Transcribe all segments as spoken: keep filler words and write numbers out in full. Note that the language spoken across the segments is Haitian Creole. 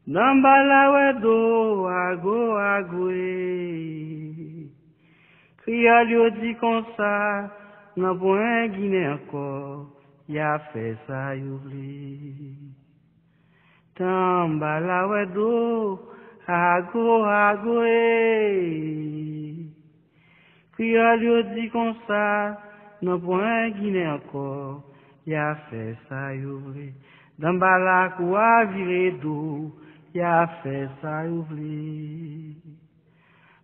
Nan balawèdo, ago, agwe. Kreyòl yo di konsa, nan pwen Ginen ankò, y ap fè sa yo vle. Tanbalawèdo, ago, agwe. Kreyòl yo di konsa, nan pwen Ginen ankò, y ap fè sa yo vle. Danbala kou a vire do, y ap fè sa yo vle.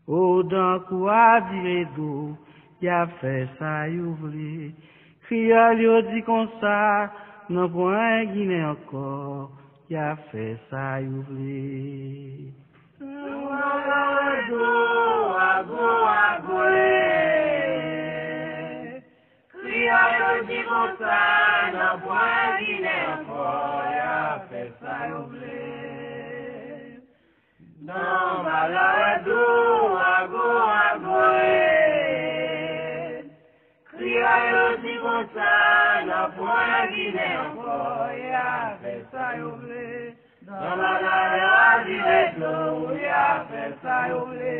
Odan kou a vire do, y ap fè sa yo vle. Kreyòl yo di konsa, nan pwen Ginen ankò, y ap fè sa yo vle. Tanbalawèdo, ago, agwe. Kreyòl yo di konsa, nan pwen Ginen ankò, y ap fè sa yo vle. Tanbalawèdo, ago, agwe. Kreyòl yo di konsa, nan pwen Ginen ankò, y ap fè sa yo vle. Tanbalawèdo, ago, agwe, y ap fè sa yo vle.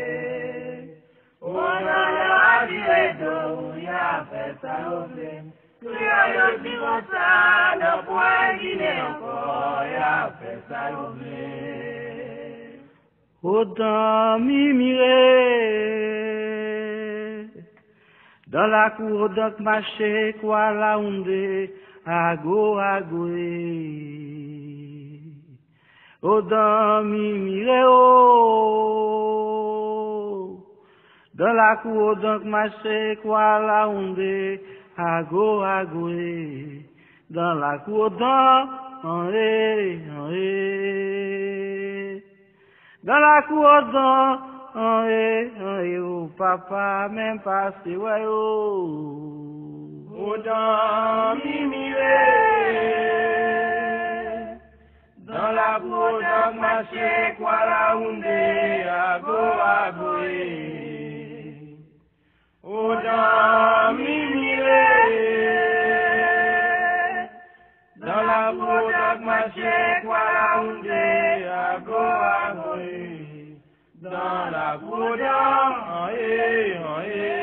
Odan yo a vire do, y ap fè sa yo vle. Kreyòl yo di konsa, nan pwen Ginen ankò, y ap fè sa yo vle. Odan mimire, dan lakou odan k mache, kwa lawonde, ago, agwe. Odan mimire o, dan lakou odan k mache, kwa lawonde, ago, agwe. Dan lakou odan, an e, an e. Dan lakou odan, an e, an e, o papa, menm pase wè yo. Odan mimire. Dan lakou odan k mache, kwa lawonde, ago, agwe. Odan mimire. Dan lakou odan k mache, kwa lawonde, ago, agwe. Dan lakou odan, an e, an e.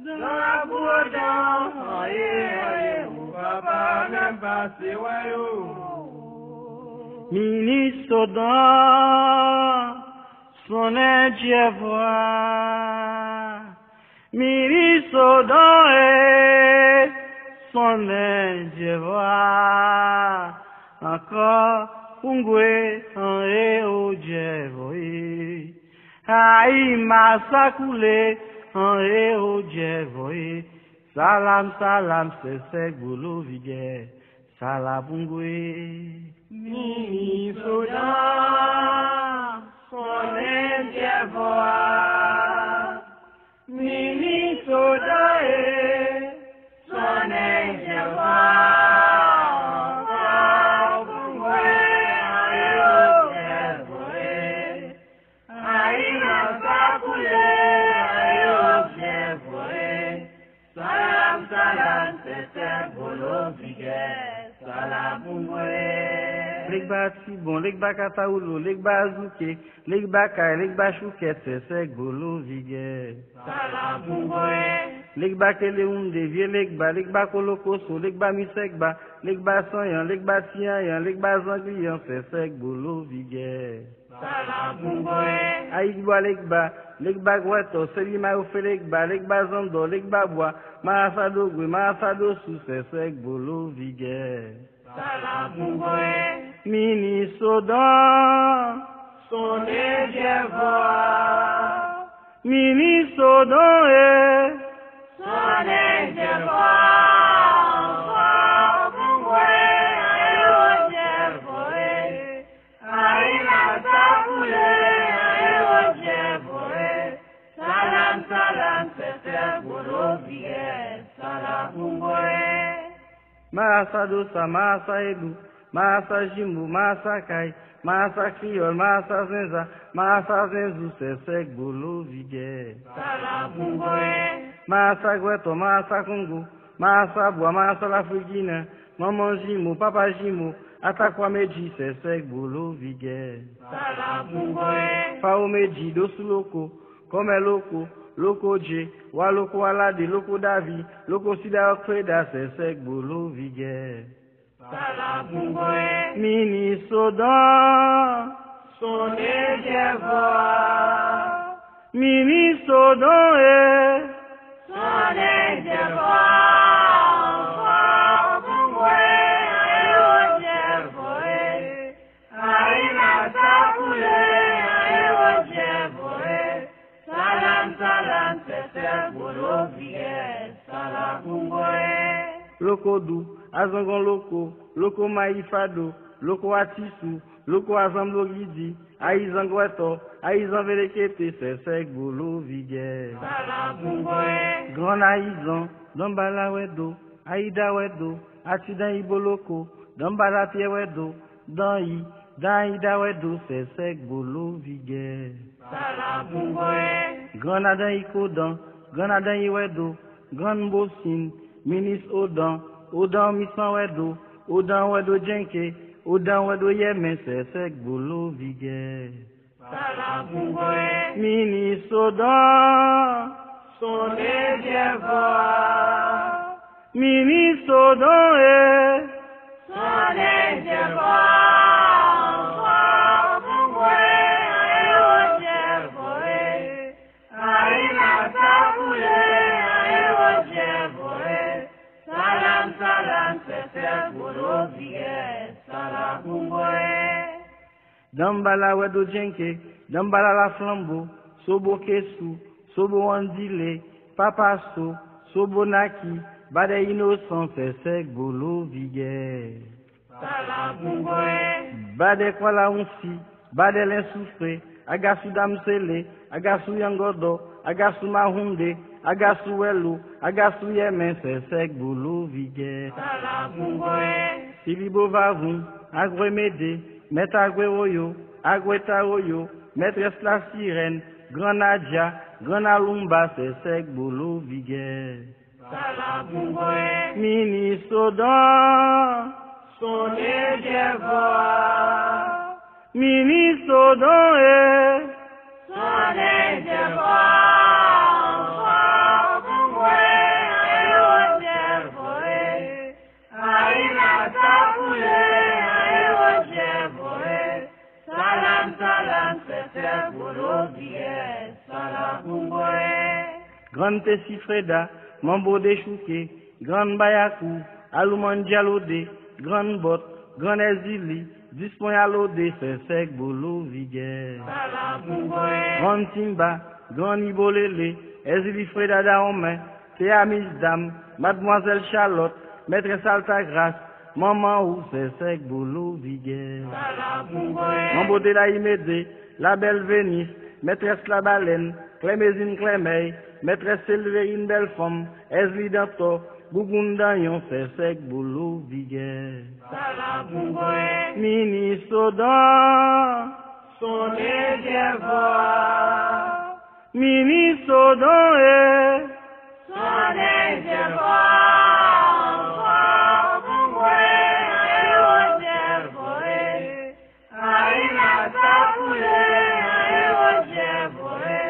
Dan lakou odan, an e, an e, o papa, menm pase wè yo. Minis odan, sonnen dyèvwa. Minis odan e, sonnen dyèvwa. Ankò pou ngwe, an e, o dyèvwa e. Ayi masa koule, an e, o dyèvwa e. Salam, salam, sèsèk, bolo, vigè. Sala pou ngwe. Minis odan, sonnen dyèvwa. Minis odan e, sonnen dyèvwa. Ankò pou ngwe, an e, o dyèvwa e. Ayi masa koule, an e, o dyèvwa e. Salam, salam, sèsèk, bolo, vigè. Sala pou ngwe. Legba Tibon, legba Katawoulo, legba Zouke, legba Kay, legba Choukèt, sèsèk, bolo, vigè. Sala pou ngwe. Legba Kelewonde, vye legba, legba Kolokoso, legba Misègba, legba Sanyan, legba Tiyanyan, legba Zangliyan, sèsèk, bolo, vigè. Sala pou ngwe. Ayigwa legba, legba Gwètò, Selimayo Felegba, legba Zandò, legba Bwa, Marasa Dogwe, Marasa Dosou, sèsèk, bolo, vigè. Sala pou ngwe. Minis odan, sonnen dyèvwa. Minis odan e, sonnen dyèvwa. Ankò pou ngwe, an e, o dyèvwa e. Ayi masa koule, an e, o dyèvwa e. Salam, salam, sèsèk, bolo, vigè. Sala pou ngwe. Marasa Dosa, Marasa Edou, Marasa Jimo, Marasa Kay, Marasa Kreyòl, Marasa Zenza, Marasa Zenzou, sèsèk, bolo, vigè. Sala pou ngwe. Marasa Gwètò, Marasa Kongo, Marasa Bwa, Marasa Lafrik Ginen, manman Jimo, papa Jimo, Atakwa Medji, Sèsèk, Bolo, Vigè. Sala Pungwe. Fao Medji, Dosu Loko, Kòmè Loko, Loko Dje, Wa Loko Alade, Loko Davi, Loko Sidayòk Freda, Sèsèk, Bolo, Vigè. Sala Pungwe. Minis Odan. Sonnen jèvò a. Minis Odan e. Sonnen jèvò a. Fao Pungwe, an ewo jèvò e. Ayina Sakoule, an ewo jèvò e. Salam, salam, Sèsèk, Bolo, Vigè, Sala Pungwe. Loko Dou, Azangon Loko, Loko Mayi Fado, Loko Atisou, Loko Azanblo Gidi, Ayizan Gwètò, Ayizan Velekete, Sèsèk, Bolo, Vigè. Sala Pungwe. Grann Ayizan, Danbala Wèdo, Ayida Wèdo, Atidan Iboloko, Danbala Pyè Wèdo, Dan Yi, Dan Ayida Wèdo, Sèsèk, Bolo, Vigè. Sala Pungwe. Grann Adan Ikodan, Grann Adan Iwèdo, Grann Bosin, Minis Odan, Odan Misan Wèdo, Odan Wèdo Djenke, Odan Wèdo Yèmen, Sèsèk, Bolo, Vigè. Sala Pungwe. Minis Odan. Sonnen jèvò a. Minis Odan e. Sonnen jèvò a. Fao Pungwe, an ewo jèvò e. Ayina Sakoule, an ewo jèvò e. Salam, salam, Sèsèk, Bolo, Vigè, Sala Pungwe. Danbala Wèdo Djenke, Danbala Laflanbo, Sobo Kesou, Sobo Andile, Papa So, Sobo Naki, Badè Inosan, Sèsèk, Bolo, Vigè. Sala Pungwe. Badè Kwalawonsi, Badè Lensoufre, Agasou Damsele, Agasou Yangòdò, Agasou Mahounde, Agasou Wèlo, Agasou Yèmen, Sèsèk, Bolo, Vigè. Sala Pungwe. Silibo Vavoun, Agwe Mede, Mèt Agwe Woyo, Agwe Tawoyo, Mètrès Lasirèn, Grann Adja, Grann Aloumba, Sèsèk, Bolo, Vigè. Sala Pungwe. Minis Odan. Sonnen jèvò a. Minis Odan e. Sonnen jèvò a. Fao Pungwe, an ewo jèvò e. Ayina Sakoule, an ewo jèvò e. Salam, salam, Sèsèk, Bolo, Vigè, Sala Pungwe. Grann Tesi Freda, Manbo Dechouke, Grann Bayakou, Aloumandja Lode, Grann Bòt, Grann Èzili, Dispon Yalode, Sèsèk, Bolo, Vigè. Sala Pungwe. Grann Timba, Grann Ibolele, Èzili Freda Dawonmen, Te Amizdam, Madmwazèl Chalòt, Mètrès Altagras, Manman ou, Sèsèk, Bolo, Vigè. Sala Pungwe. Manbo Delayi Mede, Labèl Venis, Mètrès Labalèn, Klèmezin Klèmèy, Mètrès Selverine Bèlfanm, Èzli Dantò, Gougoun Danyon, Sèsèk, Bolo, Vigè. Sala Pungwe. Minis Odan. Sonnen jèvò a. Minis Odan e. Sonnen jèvò a. Fao Pungwe, an ewo jèvò e. Ayina Sakoule, an ewo jèvò e.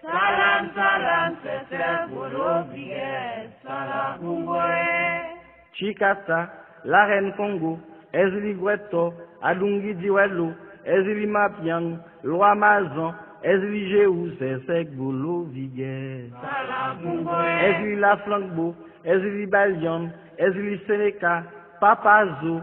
Salam, salam, Sèsèk, Bolo, Vigè, Sala Pungwe. Tchikata, Larèn Kongo, Èzili Gwètò, Adoungidi Wèlo, Èzili Mapyang, Lwa Mazon, Èzili Jewou, Sèsèk, Bolo, Vigè. Sala Pungwe. Èzili Laflanbo, Èzili Balyon, Èzili Seneka, Papa Zo,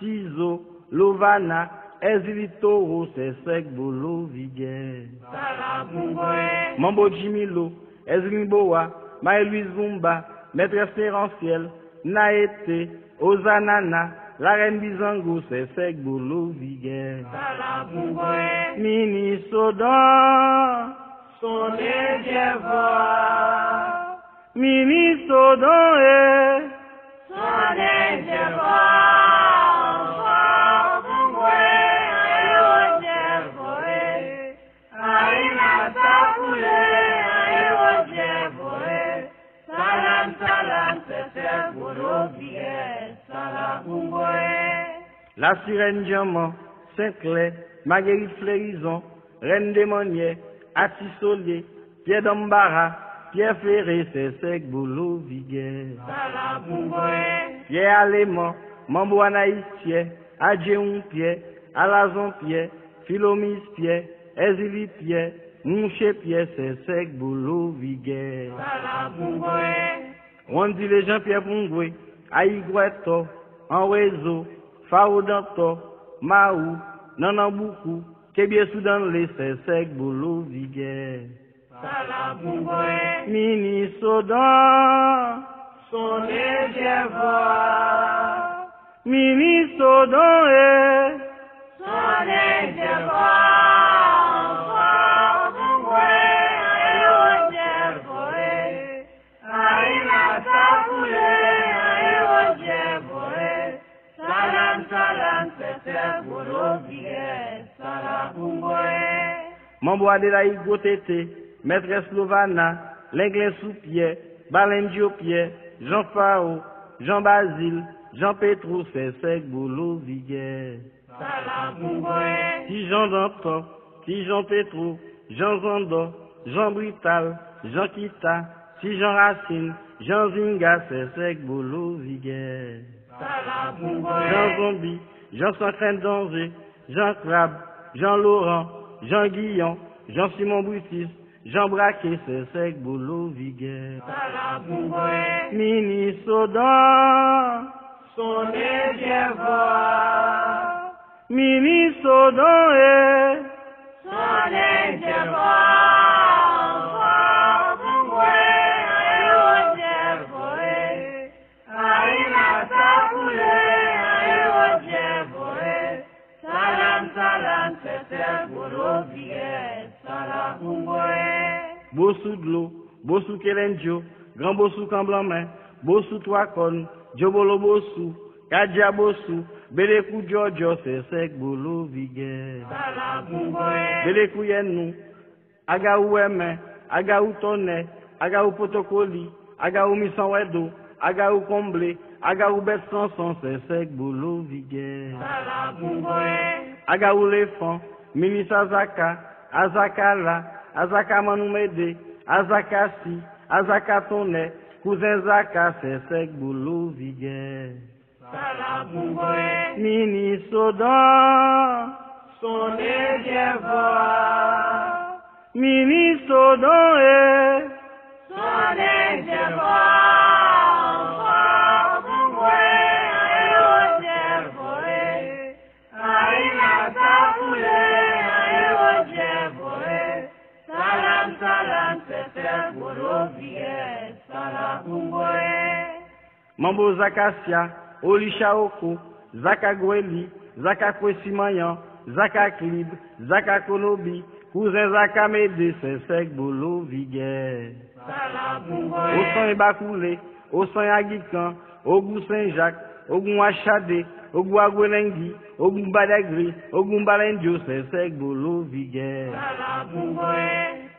Tizo, Lovana, Èzili Towo, Sèsèk, Bolo, Vigè. Sala Pungwe. Manbo Jimilo, Èzili Bowa, Mayi Lwiz Boumba, Mètrès Leransyèl, Nayete, Ozanana, Larèn Bizango, Sèsèk, Bolo, Vigè. Sala Pungwe. Minis Odan. Sonnen jèvò a. Minis Odan e. Sonnen jèvò a. Fao Pungwe, an ewo jèvò e. Ayina Sakoule, an ewo jèvò e. Salam, salam, Sèsèk, Bolo, Vigè, Sala Pungwe. Lasirèn Dyanman, Sent Klè, Magerit Flerizon, Rèn de Mannyè, Ati Solye, Pyè Danmbara, Pyè Fere, Sèsèk, Bolo, Vigè, Pyè Aleman, Manbo Anayis Pyè, Adjewon Pyè, Alazon Pyè, Filomis Pyè, Èzili Pyè, Mouche Pyè, Sèsèk, Bolo, Vigè, Wandile Jan Pyè Poungwe, Ayigwètò, Anwezo, Fawo Dantò, Mawou, Nannanboukou, Kebye Soudanle, Sèsèk, Bolo, Vigè, Minisodon, Sonnen Jèvò, Minisodon e, Sonnen Jèvò, Poungwe, Anyewo Jèvò e, Ayina Sakoule, Anyewo Jèvò e, Salam, Salam, Sèsèk, Bolo, Vigè, Sala, Poungwe. Manbo Adelay Gwotete, Mètrès Lovana, Lenglen Soupyè, Balendyo Pyè, Jan Fawo, Jan Bazil, Jan Petwo, Sèsèk, Bolo, Vigè, Sala, Poungwe. Ti Jan Dantò, Ti Jan Petwo, Jan Zandò, Jan Brital, Jan Kita, Ti Jan Rasin, Jan Zinga, Sèsèk, Bolo, Vigè, Sala, Poungwe. Jan Zonbi, Jan Sankren Donze, Jan Krab, Jan Loran, Jan Giyon, Jan Simon Britis, Jan Brake, Sèsèk, Bolo, Vigè, Sala, Poungwe. Minisodon, Sonnen Jèvò, Minisodon e, Sonnen Jèvò, Poungwe, Anyewo Jèvò e, Ayina Sakoule, Anyewo Jèvò e, Salam, Salam, Sèsèk, Bolo, Vigè, Sala, Poungwe. Bosou Dlo, Bosou Kelendyo, Gran Bosou Kanblanmen, Bosou Twa Kòn, Djobolo Bosou, Kadya Bosou, Belekou Djòdjò, Sèsèk, Bolo, Vigè, Sala, Poungwe. Belekou Yènou, Agawou Wèmen, Agawou Tonnè, Agawou Potokoli, Agawou Misanwèdo, Agawou Konble, Agawou Bèt Sanson, Sèsèk, Bolo, Vigè, Sala, Poungwe. Agawou Lefan, Minis Azaka, Azaka La, Azaka Mannoumede, Azaka Si, Azaka Tonnè, Kouzen Zaka, Sèsèk, Bolo, Vigè, Sala, Poungwe. Minisodon, Sonnen Jèvò, Minisodon e, Sonnen Jèvò, Poungwe, Anyewo Jèvò e, Ayina Sakoule, Anyewo Jèvò e, Salam, Salam, Sèsèk, Bolo, Vigè, Sala, Poungwe. Manbo Zakasya, Oli Chawoko, Zaka Gweli, Zaka Kwesi Manyan, Zaka Klib, Zaka Konobi, Kouzen Zaka Mede, Sèsèk, Bolo, Vigè, Sala, Poungwe. Osann Bakoule, Osann Agikan, Ogou Sen Jak, Ogou Achade, Ogou Agwelengi, Ogou Badagri, Ogou Balendyo, Sèsèk, Bolo, Vigè, Sala, Poungwe.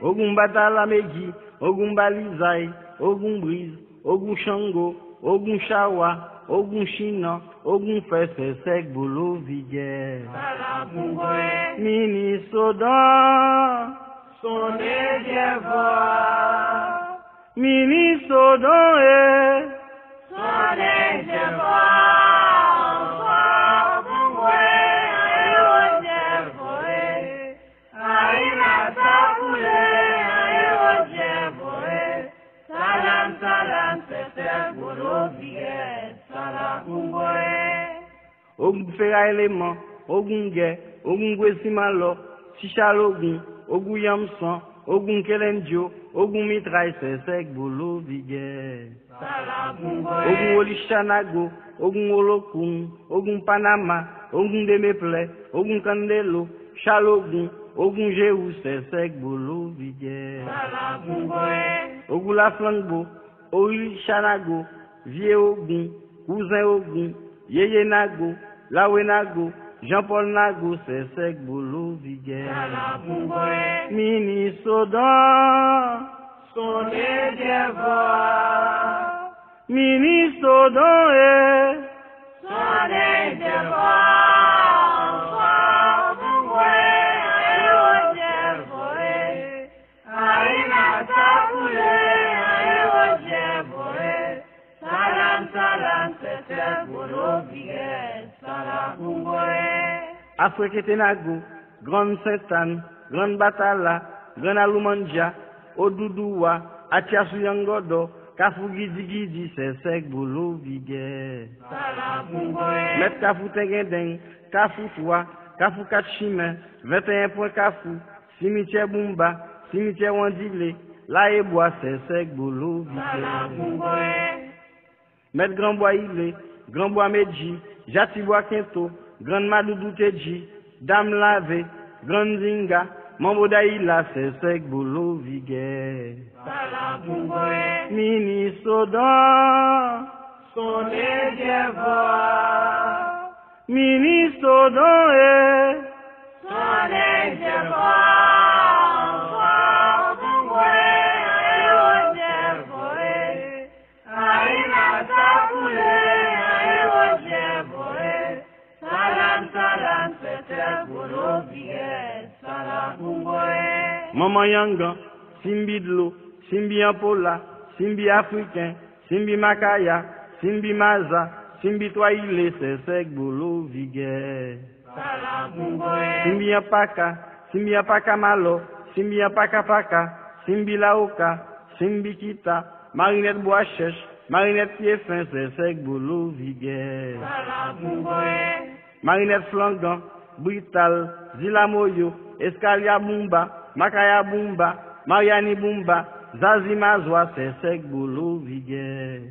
Ogou Batalamegi, Ogou Balizay, Ogou Briz, Ogou Chango, Ogou Chawa, Ogou Chinan, Ogou Fè, Sèsèk, Bolo, Vigè, Sala, Poungwe. Minisodon, Sonnen Jèvò, Minisodon e, Sonnen Jèvò, Poungwe, Anyewo Jèvò e, Ayina Sakoule, Anyewo Jèvò e, Salam, Salam, Sèsèk, Bolo, Vigè, Sala, Poungwe. Ogou Fera Eleman, Ogou Gè, Ogou Gwesimanlò, Ti Chal Ogou, Ogou Yanmsan, Ogou Kelendyo, Ogou Mitray, Sèsèk, Bolo, Vigè, Sala, Poungwe. Ogou Oli Chanago, Ogou Olokoun, Ogou Panama, Ogou Demeplè, Ogou Kandelo, Chal Ogou, Ogou Jewou, Sèsèk, Bolo, Vigè, Sala, Poungwe. Ogou Laflangbo, Oli Chanago, Vye Ogou, Kouzen Ogou, Yeye Nago, Lawe Nago, Jan Pòl Nago, Sèsèk, Bolo, Vigè, Sala, Poungwe. Minisodon, Sonnen Jèvò, Minisodon e, Sonnen Jèvò, Afreketenago, Grann Sentàn, Grann Batala, Grann Aloumandja, Odoudoua, Atya sou Yangòdò, Kafou Gidigidi, Sèsèk, Bolo, Vigè. Mèt Kafou Tengendeng, Kafou Twa, Kafou Kat Chimen, venteyen pwen Kafou, Simityè Boumba, Simityè Wandile, Layebwa, Sèsèk, Bolo, Vigè. Mèt Granbwa Ile, Granbwa Medji, Jatibwa Kento, Grann Madoudou Tedji, Dam Lave, Grann Zinga, Manbo Dayila, Sèsèk, Bolo, Vigè. Minisodon, Sonnen Dyèvò. Minisodon e. Sonnen Dyèvò. Sonnen Dyèvò e. Ayina Sapoule, Ayo Dyèvò e. Salam, salam, Sèsèk, Bolo, Vigè, Sala, Kongo e. Manman Yangan, Simbi Dlo, Simbi Anpola, Simbi Afriken, Simbi Makaya, Simbi Maza, Simbi Twa Ile, Sèsèk, Bolo, Vigè. Simbi Anpaka, Simbi Anpaka Malò, Simbi Anpaka Paka, Simbi Laoka, Simbi Kita, Marinèt Bwa Chèch, Marinèt Pye Fen, Sèsèk, Bolo, Vigè. Marinèt Flangan, Brital, Zila Moyo, Eskalya Boumba, Makaya Boumba, Maryani Boumba, Zazi Mazwa, Sèsèk, Bolo, Vigè.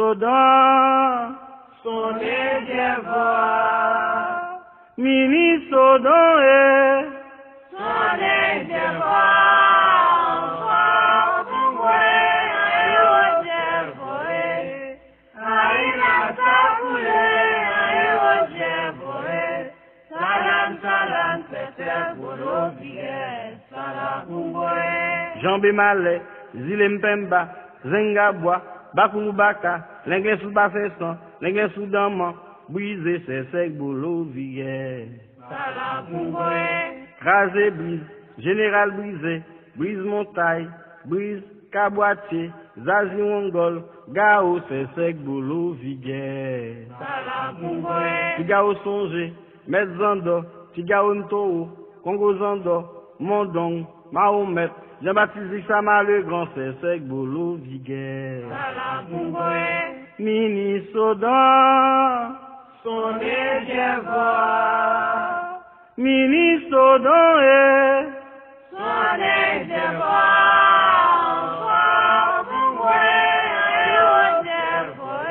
Minisodon. Sonnen Dyèvò. Minisodon e. Sonnen Dyèvò. Kongo e, Ayo Dyèvò e. Ayina Sapoule, Ayo Dyèvò e. Salam, salam, Sèsèk, Bolo, Vigè, Sala, Kongo e. Janbe Malè, Zile Mpemba, Zengabwa, Bakoulou Baka, Lenglen sou Basensan, Lenglen sou Danman, Brize, Sèsèk, Bolo, Vigè. Sala, Kongo e. Kraze Briz, Jeneral Brize, Briz Montay, Briz, Kabwatye, Zazi Wongòl, Gawo, Sèsèk, Bolo, Vigè. Ti Gawo Sonje, Mèt Zandò, Ti Gawo Ntowo, Kongo Zandò, Mondong, Mawomèt, Janbatis Visama Legran, Sèsèk, Bolo, Vigè. Minisodon. Sonnen Dyèvò. Minisodon e. Sonnen Dyèvò. Kongo e, Ayo Dyèvò e.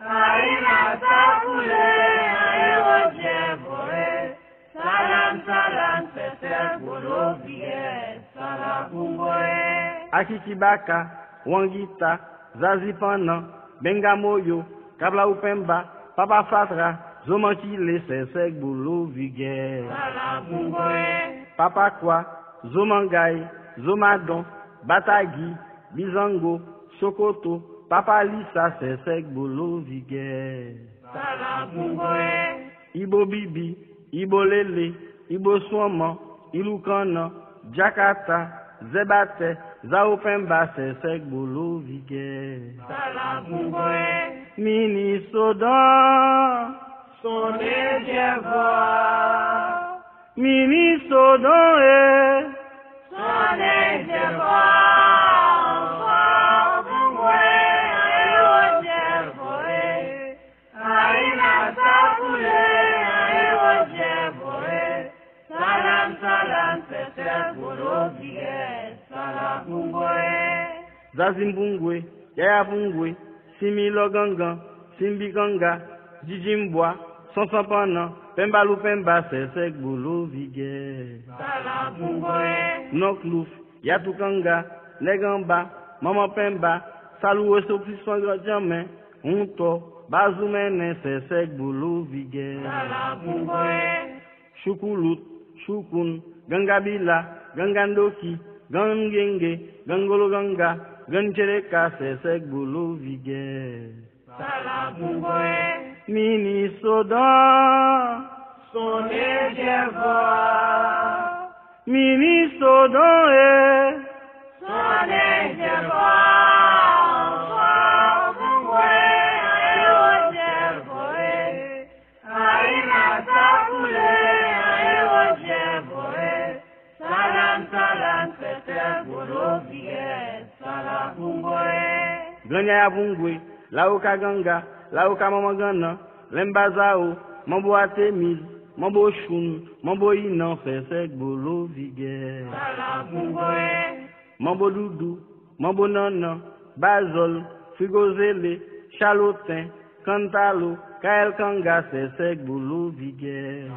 Ayina Sapoule, Ayo Dyèvò e. Salam, salam, Sèsèk, Bolo, Vigè, Sala, Kongo e. Akiki Baka, Wangita, Zazi Pannan, Benga Moyo, Kabla Oupemba, Papa Fatra, Zo Mankile, Sèsèk, Bolo, Vigè. Papa Kwa, Zo Mangay, Zo Madon, Batagi, Bizango, Sokoto, Papa Lisa, Sèsèk, Bolo, Vigè. Ibo Bibi, Ibo Lele, Ibo Swonman, Iloukannan, Djakata, Zèbatè, Zaopemba, Sèsèk, Bolo, Vigè. Minisodon. Sonnen Dyèvò. Minisodon e. Sonnen Dyèvò. Kongo e, Ayo Dyèvò e. Ayina Sapoule, Ayo Dyèvò e. Salam, salam, Sèsèk, Bolo, Vigè, Sala, Kongo e. Zazi Mpungwe, Yaya Pungwe, Simi Lògangan, Simbi Kanga, Djidji Mbwa, Sonson Pannan, Pemba Lupemba, Sèsèk, Bolo, Vigè. Nonk Louf, Yatou Kanga, Nèg Anba, Manman Pemba, Salou Resoplisman Gran Djanmen, Hontò, Bazou Mennen, Sèsèk, Bolo, Vigè. Choucouloute, Choukoun, Gangabila, Gangandoki, Gangenge, Gangolo Ganga, Gantcheleka, Sèsèk, Bolo, Vigè. Minisodon. Sonnen Dyèvò. Minisodon e. Sonnen Dyèvò. Kongo e, Ayo Dyèvò e. Ganyaya Boungwe, Lawoka Ganga, Lawoka Manman Gannan, Lenmba Zawo, Manbo Atemiz, Manbo Choun, Manbo Inan, Sèsèk Bolo Vigè. Manbo Doudou, Manbo Nannan, Bazòl, Frigo Zele, Chaloten, Kanntalo, Kayèl Kanga, Sèsèk Bolo Vigè.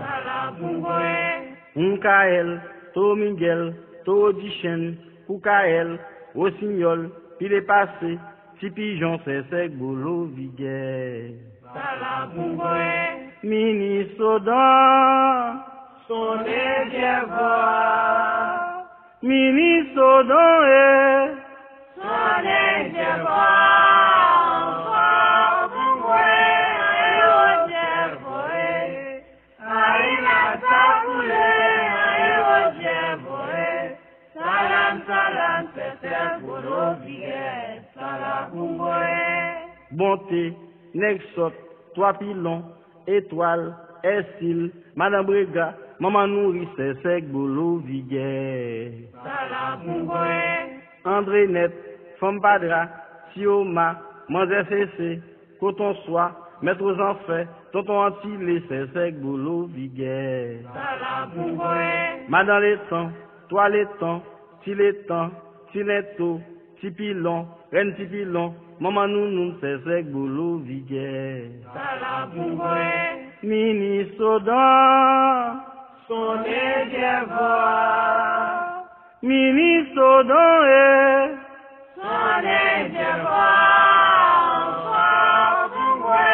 Nkayèl, Towo Migèl, Towo Dichèn, Koukayèl, Wosinyòl, Pile Pase, Ti Pijon, Sèsèk Bolo Vigè. Minisodan, sonnen jèvò. Minisodan e, sonnen jèvò. Anfò Boungwe, anyo jèvò e. Ayina Sakoule, anyo jèvò e. Salam, salam, Sèsèk Bolo Vigè, Sala Boungwe. Bonte, Nèg Sòt, Twa Pilon, Etwal, Èsil, Madan Brega, Manman Nouri, Sèsèk Bolo Vigè. Andrenèt, Fanm Padra, Ti Oma, Manzè Sese, Koton Swa, Mèt Wozanfè, Tonton Antile, Sèsèk Bolo Vigè. Madan Letan, Twa Letan, Ti Letan, Ti Lento, Ti Pilon, Rèn Ti Pilon, Manman Nounoun, Sèsèk Bolo Vigè. Minisodan, sonnen jèvò. Minisodan e, sonnen jèvò. Anfò Boungwe,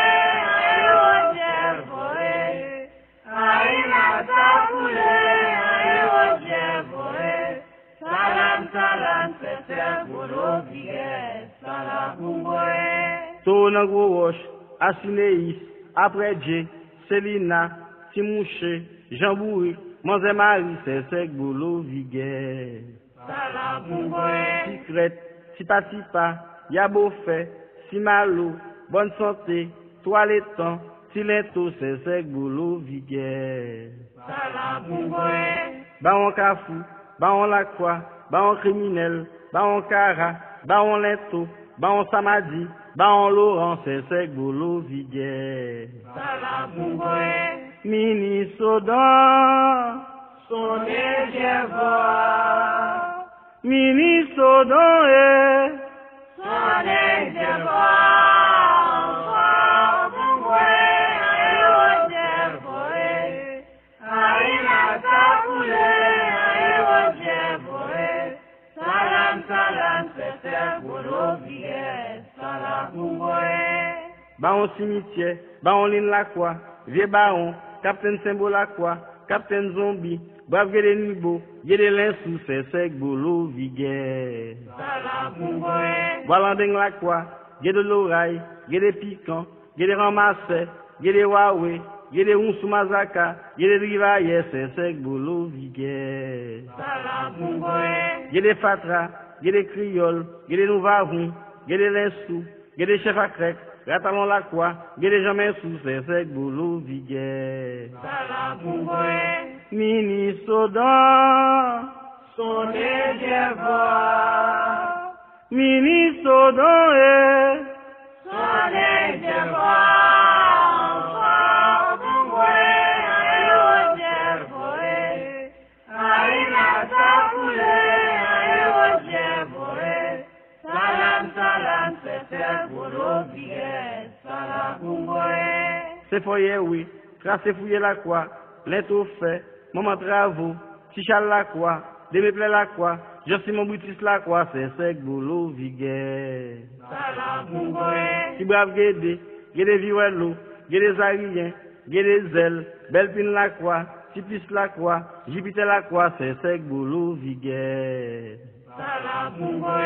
anyo jèvò e. Ayina Sakoule, anyo jèvò e. Salam, salam, Sèsèk Bolo Vigè, Sala Boungwe. Towo nan Gwo Wòch, Asineyis, Aprèdye, Selina, Ti Mouche, Jan Bourik, Manzè Mari, Sèsèk Bolo Vigè. Ti Krèt, Ti Patipa, Yabofè, Simalo, Bòn Sante, Twa Letan, Ti Lento, Sèsèk Bolo Vigè. Bawon Kafou, Bawon Lakwa, Bawon Kriminèl, Bawon Kara, Bawon Lento, Bawon Samadi, Bawon Loran, Sèsèk Bolo Vigè. Minisodan, sonnen jèvò. Minisodan e, sonnen jèvò. Anfò Boungwe, anyo jèvò e. Ayina Sakoule, anyo jèvò e. Salam, salam, Sèsèk Bolo Vigè, Sala Boungwe. Bawon Simityè, Bawon Lin Lakwa, Vye Bawon, Kaptenn Senbo Lakwa, Kaptenn Zonbi, Brav Gede Nibo, Gede Lensou, Sèsèk Bolo Vigè. Bwa Landeng Lakwa, Gede Loray, Gede Pikan, Gede Ranmasè, Gede Wawe, Gede Wounsou Mazaka, Gede Drivayè, Sèsèk Bolo Vigè. Gede Fatra, Gede Kriyòl, Gede Nouvavoun, Gede Lensou, Gede Chèf Akrèk, Ratalon Lakwa, Gede Janmensou, Sèsèk Bolo Vigè. Minisodan, sonnen jèvò. Minisodan e, sonnen jèvò. Anfò Boungwe, anyo jèvò e. Ayina Sakoule, anyo jèvò e. Salam, salam, Sèsèk Bolo Vigè, Sala Boungwe. Senfòyè Wi, Trase Fouye Lakwa, Lento Fè, Manman Travo, Ti Chal Lakwa, Demeplè Lakwa, Jan Simon Britis Lakwa, Sèsèk Bolo Vigè. Ti Brav Gede, Gede Viwèlo, Gede Zariyen, Gede Zèl, Bèl Pin Lakwa, Ti Plis Lakwa, Jipitè Lakwa, Sèsèk Bolo Vigè.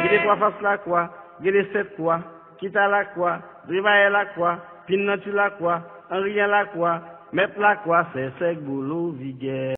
Gede Twa Fas Lakwa, Gede Sèt Kwa, Kita Lakwa, Drivayè Lakwa, Pin Nati Lakwa, Anriyen Lakwa, Mèt Lakwa, Sèsèk Bolo Vigè.